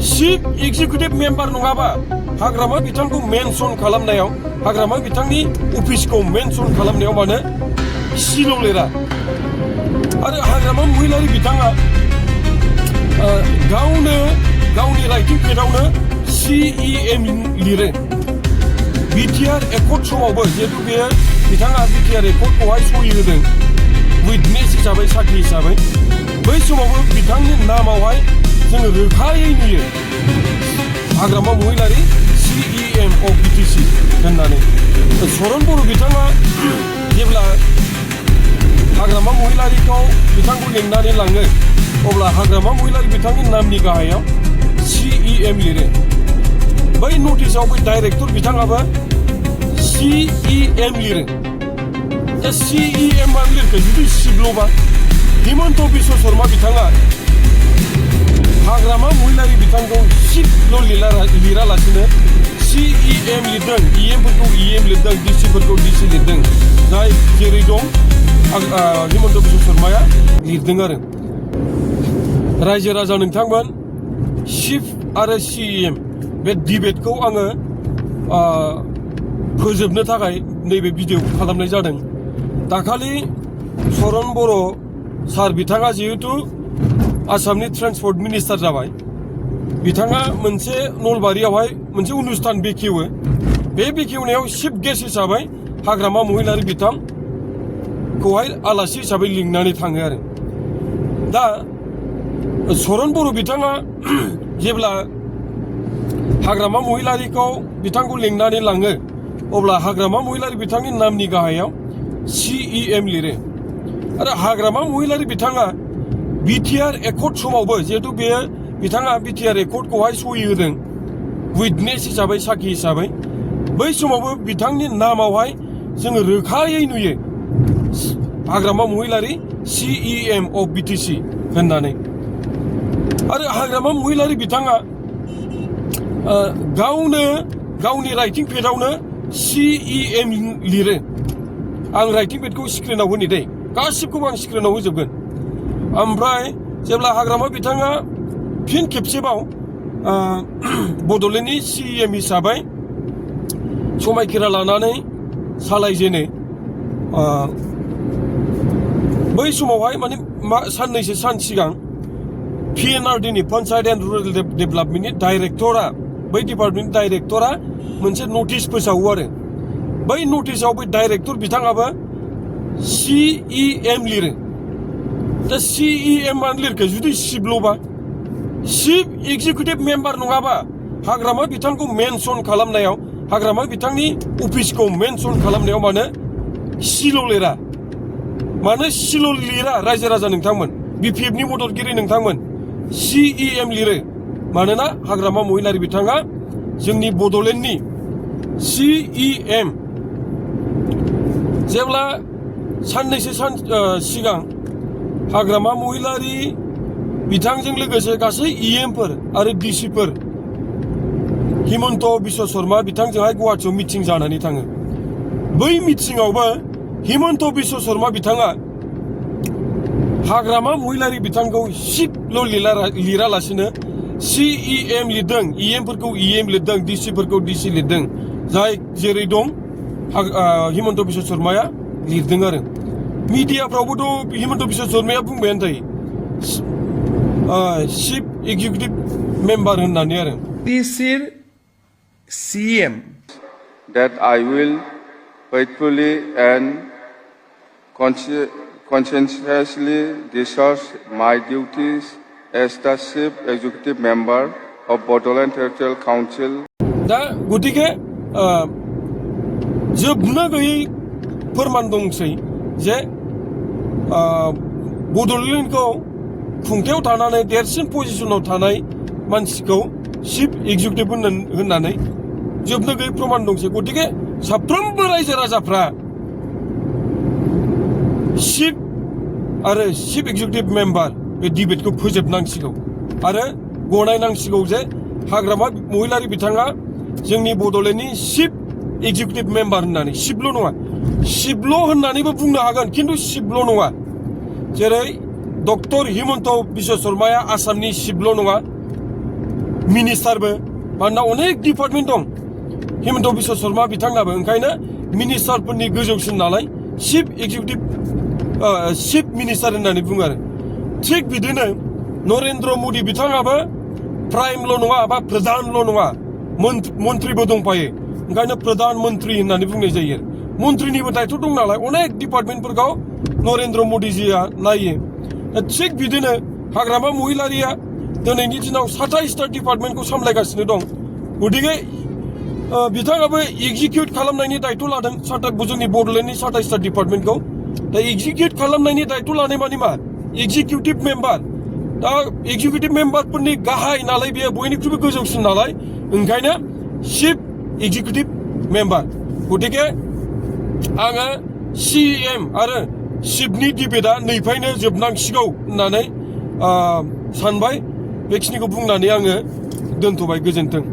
Chief executive member नङाबा हाग्रामा बिथांखौ mention खालामनायाव हाग्रामा बिथांनि अफिसखौ मेनसन खालामनायाव मानो सिल' लिरा आरो हाग्रामा महिलारि बिथाङा गावनि राइटिं पेडआवनो CEM लिरो बिटिआर एकर्ड समावबो जिहेतु बेयो बिथाङा बिटिआर एकर्डखौहाय सहि होदों उइटनेस हिसाबै साखि हिसाबै बै समावबो बिथांनि नामावहाय जोङो रोखायै नुयो हाग्रामा महिलारि CEM of BTC होननानै चरन बर' बिथाङा जेब्ला हाग्रामा महिलारिखौ बिथांखौ लिंनानै लाङो अब्ला हाग्रामा महिलारि बिथांनि नामनि गाहायाव CEM लिरो बै नटिसाव बै डाइरेक्टर बिथाङाबो CEM लिरो दा CEM आ लिरखो जुदि सिब्ल'बा हिमन्त बिश्व शर्मा बिथाङा हाग्रामा महिलारि बिथांखौ सिब्ल' लिरालासिनो CEM लिरदों EMफोरखौ EM लिरदों DCफोरखौ DC लिरदों जाय जेरै दं हिमन्त बिश्व शर्माया लिरदों आरो रायजो राजा नोंथांमोन चिफ आरो CEM बे डिबेटखौ आङो फोजोबनो थाखाय नैबे भिडिअखौ खालामनाय जादों दाखालि चरन बर' सार बिथाङा जिहेतु आसामनि ट्रान्सपर्ट मिनिस्टार जाबाय बिथाङा मोनसे नलबारियावहाय मोनसे अनुस्थान बेखेवो बे बेखेवनायाव चिफ गेस्ट हिसाबै हाग्रामा महिलारि बिथांखौहाय आलासि हिसाबै लिंनानै थाङो आरो दा चरन बर' बिथाङा जेब्ला हाग्रामा महिलारिखौ बिथांखौ लिंनानै लाङो अब्ला हाग्रामा महिलारि बिथांनि नामनि गाहायाव CEM लिरो आरो हाग्रामा महिलारि बिथाङा बिटिआर एकर्ड समावबो जिहेतु बेयो बिथाङा बिटिआर एकर्डखौहाय सहि होदों उइटनेस हिसाबै साखि हिसाबै बै समावबो बिथांनि नामावहाय जोङो रोखायै नुयो हाग्रामा महिलारि CEM of BTC होननानै आरो हाग्रामा महिलारि बिथाङा गावनि राइटिं पेडआवनो CEM लिरो आं राइटिं पेडखौ स्क्रिनाव होनि दे गासिबखौबो आं स्क्रिनाव होजोबगोन ओमफ्राय जेब्ला हाग्रामा बिथाङा फिन खेबसेबाव बड'लेण्डनि CEM हिसाबै समायखिरा लानानै सालायजेनो बै समावहाय माने साननैसो सान सिगां PNRDनि पन्चायत एन्ड रुरेल डेभेलपमेन्टनि डाइरेक्टरा बै डिपार्टमेन्टनि डाइरेक्टरा मोनसे नटिस फोसावो आरो बै नटिसाव बै डाइरेक्टर बिथाङाबो CEM लिरो दा CEM आ लिरखो जुदि सिब्ल'बा चिफ एक्जिकिउटिभ मेम्बार नङाबा हाग्रामा बिथांखौ मेनसन खालामनायाव हाग्रामा बिथांनि अफिसखौ मेनसन खालामनायाव मानो सिल' लिरा मानो सिल' लिरा रायजो राजा नोंथांमोन BPFनि मददगिरि नोंथांमोन CEM लिरो मानोना हाग्रामा महिलारि बिथाङा जोंनि बड'लेण्डनि CEM जेब्ला साननैसो सिगां हाग्रामा महिलारि बिथांजों लोगोसे गासै EMफोर आरो DCफोर हिमन्त बिश्व शर्मा बिथांजोंहाय गुवाहाटीयाव मिटिं जानानै थाङो बै मिटिंआवबो हिमन्त बिश्व शर्मा बिथाङा हाग्रामा महिलारि बिथांखौ सिब्ल' लिरालासिनो CEM लिरदों EMफोरखौ EM लिरदों DCफोरखौ DC लिरदों जाय जेरै दं हिमन्त बिश्व शर्माया लिरदों आरो मिडियाफ्रावबोथ' हिमन्त बिश्व शर्माया बुंबायानो थायो चिफ एक्जिकिउटिभ मेम्बार होननानै आरो BTCर CEM that I will faithfully and conscientiously discharge my duties as the Chief Executive Member of Bodoland Territorial Council. दा गतिके जोबनो गैयै फोरमान दंसै जे बड'लेण्डखौ खुंथायाव थानानै देरसिन पजिशनाव थानाय मानसिखौ चिफ एक्जिकिउटिभ होननानै जोबनो गैयै प्रमान दंसै गतिके साफ्रोमबो रायजो राजाफ्रा चिफ आरो चिफ एक्जिकिउटिभ मेम्बार बे डिबेटखौ फोजोबनांसिगौ आरो गनायनांसिगौ जे हाग्रामा महिलारि बिथाङा जोंनि बड'लेण्डनि चिफ एक्जिकिउटिभ मेम्बार होननानै सिब्ल' नङा सिब्ल' होननानैबो बुंनो हागोन खिन्थु सिब्ल' नङा जेरै डक्टर हिमन्त बिश्व शर्माया आसामनि सिब्ल' नङा मिनिस्टारबो मानोना अनेक डिपार्टमेन्ट दं हिमन्त बिश्व शर्मा बिथांनाबो ओंखायनो मिनिस्टारफोरनि गोजौसिन नालाय चिफ एक्जिकिउटिभ चिफ मिनिस्टार होननानै बुङो आरो थिग बिदिनो नरेन्द्र मदि बिथाङाबो प्राइमल' नङा बा प्रधानल' नङा मन्थ्रिबो दंफायो ओंखायनो प्रधान मन्थ्रि होननानै बुंनाय जायो मन्थ्रिनिबो दायथ' दं नालाय अनेक डिपार्टमेन्टफोरखौ नरेन्द्र मदिजिया नायो थिग बिदिनो हाग्रामा महिलारिया दिनैनि दिनाव 27टा डिपार्टमेन्टखौ सामलायगासिनो दं गतिके बिथाङाबो एक्जिकिउट खालामनायनि दायथ' लादों जोंनि बड'लेण्डनि 27टा डिपार्टमेन्टखौ दा एक्जिकिउट खालामनायनि दायथ' लानाय माने मा एक्जिकिउटिभ मेम्बार दा एक्जिकिउटिभ मेम्बारफोरनि गाहाय नालाय बेयो बयनिख्रुइबो गोजौसिन नालाय ओंखायनो चिफ एक्जिकिउटिभ मेम्बार गतिके आङो CM आरो चिफनि डिबेटआ नैफ्रायनो जोबनांसिगौ होननानै सानबाय बेखिनिखौ बुंनानै आङो दोनथ'बाय गोजोन्थों